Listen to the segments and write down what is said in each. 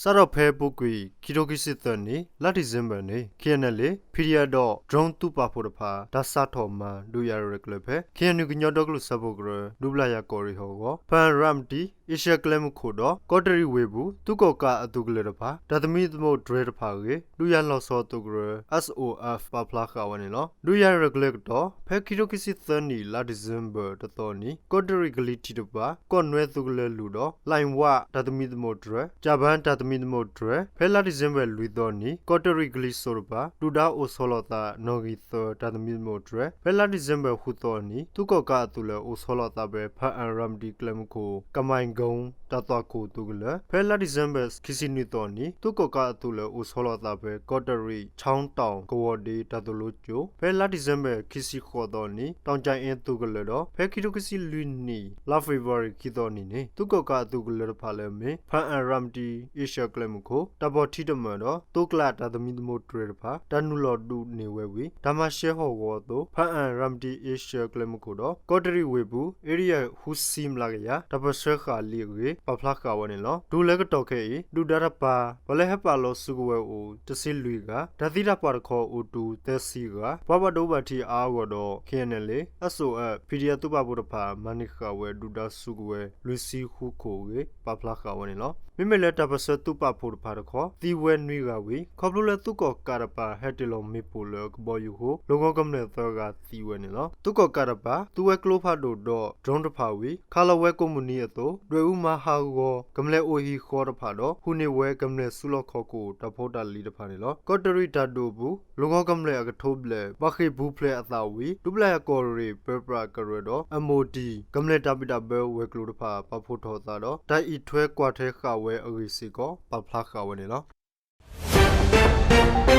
စးထီၣ်ဖဲအပူၤကွံာ် ခံထိခံဆံသၢနံၣ် လါဒံၣ်စ့ဘၢၣ်န့ၣ် ခ့ၣ်အဲၣ်အၣ်အၣ်လ့ၣ် ခ့ၣ်အဲၣ်အၣ်အၣ် ဒီး drone သုးပာ်ဖှိၣ်တဖၣ် တၢ်စးထီၣ်မၤ ဒုးယၤရဲၣ်ကျဲၤဖဲ ခ့ၣ်အဲၣ်ယူၣ် ကညီဒီကလုာ်စၢဖှိၣ်ကရၢ ဒူပျၢ်ယၤကီၢ်ရ့ၣ်ဟီၣ်ကဝီၤ ဖၣ်အၣ်ရၤမတံ အ့ရှၢၣ်ကျဲမုၢ်ခိၣ်ဒီး ကီးတရံးဝ့ၢ်ပူၤ သုးကီၣ်ကးအသုးကလၢၤတဖၣ် တၢ်သမံသမိးတြဲၤတဖၣ်အဂ့ၢ် ဒုးယၤလီၤဆီအသုးကရၢ SOF ပာ်ဖျါဃာ်ဝဲန့ၣ်လီၤ. ဒုးယၤရဲၣ်ကျဲၤကတီၢ် ဖဲခံထိခံဆံသၢနံၣ် လါဒံၣ်စ့ဘၢၣ်တသီနံၤ ကီးတရံးကလံၤထံးတပၤ ကီၢ်နွဲသုးကလၢၤလုၢ်ဒီး လၣ်ဝၣ်တၢ်သမံသမိးတြဲၤ, ကၠၣ်ဘၣ်တၢ်သမံသမိးတြဲၤ, ဖဲလါဒံၣ်စ့ဘၢၣ်လွံၢ်သီနံၤ ကီးတရံးကလံၤစိးတပၤ ဒုၣ်ဒါအိၣ်ဆီလီၤသးနီၣ်ဂံၢ်သၢ တၢ်သမံသမိးတြဲၤ, ဖဲလါဒံၣ်စ့ဘၢၣ်ဃုသီနံၤ သုးကီၣ်ကးအသုးလၢအိၣ်ဆီလီၤသးဖဲ ဖၣ်အၣ်ရၤမတံကျဲမုၢ်ခိၣ် ကမၤကီ တၢ်သွၣ်ခိၣ်သုးကလၢၤ, ဖဲလါဒံၣ်စ့ဘၢၣ်ခံဆံနွံသီနံၤ သုးကီၣ်ကးအသုးလၢအိၣ်ဆီလီၤသးဖဲ ကီးတရံး ခၠီၣ်တီၣ်ကဝီၤဒ့တၢ်သိၣ်လိကၠိ, ဖဲလါဒံၣ်စ့ဘၢၣ်ခံဆံဃိးသီနံၤ တီၣ်ကၠၣ်အ့သုးကလၢၤဒီး ဖဲခံထိခံဆံလွံၢ်နံၣ် လါဖ့ၤဘြူၤအါရံၤခံသီနံၤန့ၣ် သုးကီၣ်ကးအသုးကလၢၤတဖၣ်လၢအမ့ၢ် ဖၣ်အၣ်ရၤမတံ အ့ရှၢၣ်ကျဲမုၢ်ခိၣ် တၢ်ဘီၣ်ထံတမၢၣ်ဒီး သိကျးတၢ်သမံသမိးတြဲၤတဖၣ် တၢ်နုာ်လီၤဒုးန့ၢ်ဝဲဝံၤ တၢ်မၤရှဲဟီၣ်ကဝီၤအသိး ဖၣ်အၣ်ရၤမတံ အ့ရှၢၣ်ကျဲမုၢ်ခိၣ်ဒီး ကီးတရံးဝ့ၢ်ပူၤ area ဃုဆံမျးကယၤ တၢ်ပၢၢ်ဆၢဃာ်လံအဂ့ၢ် ပာ်ဖျါဃာ်ဝဲန့ၣ်လီၤ. တုၤလၢကတီၢ်ခဲအံၤ ဒုၣ်ဒါတပၤ ပှၤလၢဟဲပာ်လီၤစုကဝဲၤအိၣ် တဆံလွံၢ်ဂၤ, တၢ်သံတၢ်ပှၢ်တခီအိၣ်တုၤ သၢဆံဂၤ, ပှၤဘၣ်ဒိဘၣ်ထံးအါအါဂီၢ်ဒီး ခ့ၣ်အဲၣ်အၣ်အၣ်လ့ၣ်, SOF, PDF သုးပာ်ဖှိၣ်တဖၣ် မၤန့ၢ်ဃာ်ဝဲဒုၣ်ဒါစုကဝဲၤ လွံၢ်ဆံဃုခိၣ်အဂ့ၢ် ပာ်ဖျါဃာ်ဝဲန့ၣ်လီၤ. မ့မ့ၢ်လၢတၢ်ပၢၢ်ဆၢသုးပာ်ဖှိၣ်တဖၣ်တခီ သံဝဲနွံဂၤဝံၤ ခီဖျိလၢသုးကီၣ်ကးတပၤ ဟဲတ့ၢ်လီၤမ့ၣ်ပိၢ်လၢကဘီယူၤအဃိ လီၢ်ကဝီၤကမျၢၢ်သၢဂၤသံဝဲန့ၣ်လီၤ. သုးကီၣ်ကးတပၤ သူဝဲကျိဖးဒိၣ်ဒီး drone တဖၣ်ဝံၤ ခးလီၤဝဲကိးမုၢ်နံၤအသိး ဒွဲၣ်အူမၤဟးဂီၤ ကမျၢၢ်အိၣ်ဟံၣ်ဃီတဖၣ်ဒီး ဟူးန့ၢ်ဝဲကမျၢၢ်စုလီၢ်ခီၣ်ခိၣ် တၢ်ဖိတၢ်လံၤတဖၣ်န့ၣ်လီၤ. ကီးတရံးတၢ်ဒုးအပူၤ လီၢ်ကဝီၤကမျၢၢ်အကထိဘျဲၣ် ဘၣ်ဃ့ၢ်ပူၤဖျဲးအသးဝံၤ ဒူပျၢ်ယၤကီၢ်ရ့ၣ်ပၢပြးကရၢဒီး MOD ကမျၢၢ်တၢ်ဘံၣ်တၢ်ဘၢဝဲၤကျိၤတဖၣ် ပာ်ဖှိၣ်ထီၣ်အသးဒီး တၢ်အံးထွဲကွၢ်ထွဲဃာ်ဝဲအဂ့ၢ်စ့ၢ်ကီး ပာ်ဖျါဃာ်ဝဲန့ၣ်လီ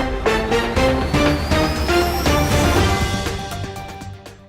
ၤ.